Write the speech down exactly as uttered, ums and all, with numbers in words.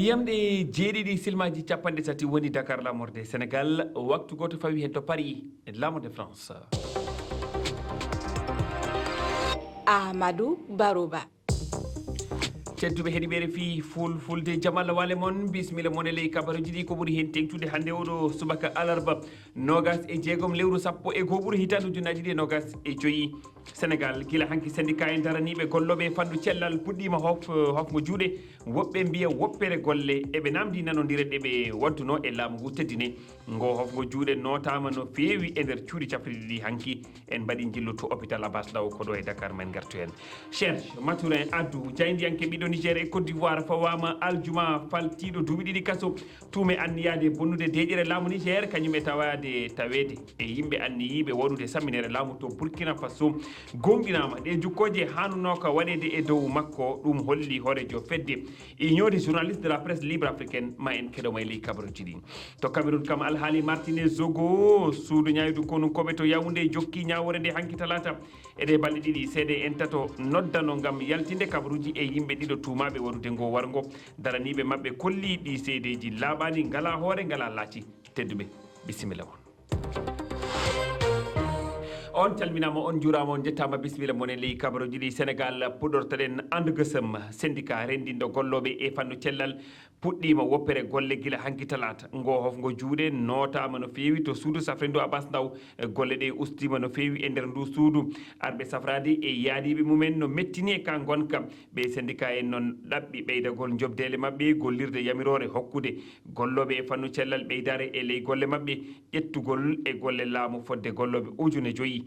Yamɗe jeeɗiɗi silmaji capanɗe tati woni Dakar, lamorde Sénégal, waktu gooto fawi heen to Paris, lamorde France. Amadou Barouba. Tedduɓe heɗiɓere fii fulfulde, jamal wale mon, bismilla mon e ley kabaruji ɗi. Ko ɓuri heen teŋtude hannde oɗo subaka alarba, nogas e jeegom lewru sappo e goo ɓuru hitaande ujunnaji ɗiɗi e nogas e joyi. Sénégal, gila hanki syndicat en daraniiɓe gollooɓe e fannu cellal puɗɗiima hof hofgo juuɗe. Woɓɓe mbiya woppere golle eɓe namdi nanondire ɗe ɓe waddunoo e laamu ngu teddine. Ngo hofgo juuɗe nootaama no feewi e nder cuuɗi cafrirɗi ɗi hanki. En mbaɗi njillu to hôpital Abass Ndao ko ɗo e Dakar, men ngartu heen. Serge Mathurin Addu, jaayndiyanke ɓiɗɗo Niger e Côte d'Ivoire, fawaama aljuma, faltiiɗo duuɓi ɗiɗi kaso. Tuume anniyaade bonnude deeƴere laamu Niger, kañum e tawaade taweede e yimɓe anniyiiɓe waɗude samminere laamu to Burkina Faso, gooŋɗinaama. Ɗee jukkooje haanunooka waɗeede e dow makko, ɗum holli hooreejo fedde Union des journalistes de la presse libre africaine. Ma en keɗo ma e ley kabaruji ɗi. To Cameroun kam, alhaali Martinez Zogo, suudu ñaaydu konunkooɓe to Yaoundé, jokki ñaawoore nde hanki talaata. E ɗee balɗe ɗiɗi, C D N tato noddano ngam yaltinde kabaruji e yimɓe ɗiɗo tuumaaɓe waɗude ngoo warngo. Daraniiɓe maɓɓe kolli ɗii seedeeji laaɓaani, ngalaa hoore, ngalaa laaci. Tedduɓe, bisimilla mon. On calminaama, on njuuraama, on njettaama, bisimilla mon e ley kabaruji ɗi. Sénégal, puɗɗortoɗen And Gueusseum, syndicat renndinɗo gollooɓe e fannu cellal, puɗɗiima woppere golle gila hanki talaata. Ngoo hofgo juuɗe nootaama no feewi to suudu safrindu Abass Ndao. Golle ɗe ustiima no feewi e nder nduu suudu. Arɓe safraade e yaadiiɓe mumen no mettini e ka ngonka. Ɓee syndicat en noon ɗaɓɓi ɓeydagol njoɓdeele maɓɓe, gollirde yamiroore hokkude gollooɓe e fannu cellal ɓeydaare e ley golle maɓɓe, ƴettugol e golle laamu fodde gollooɓe ujune joyi.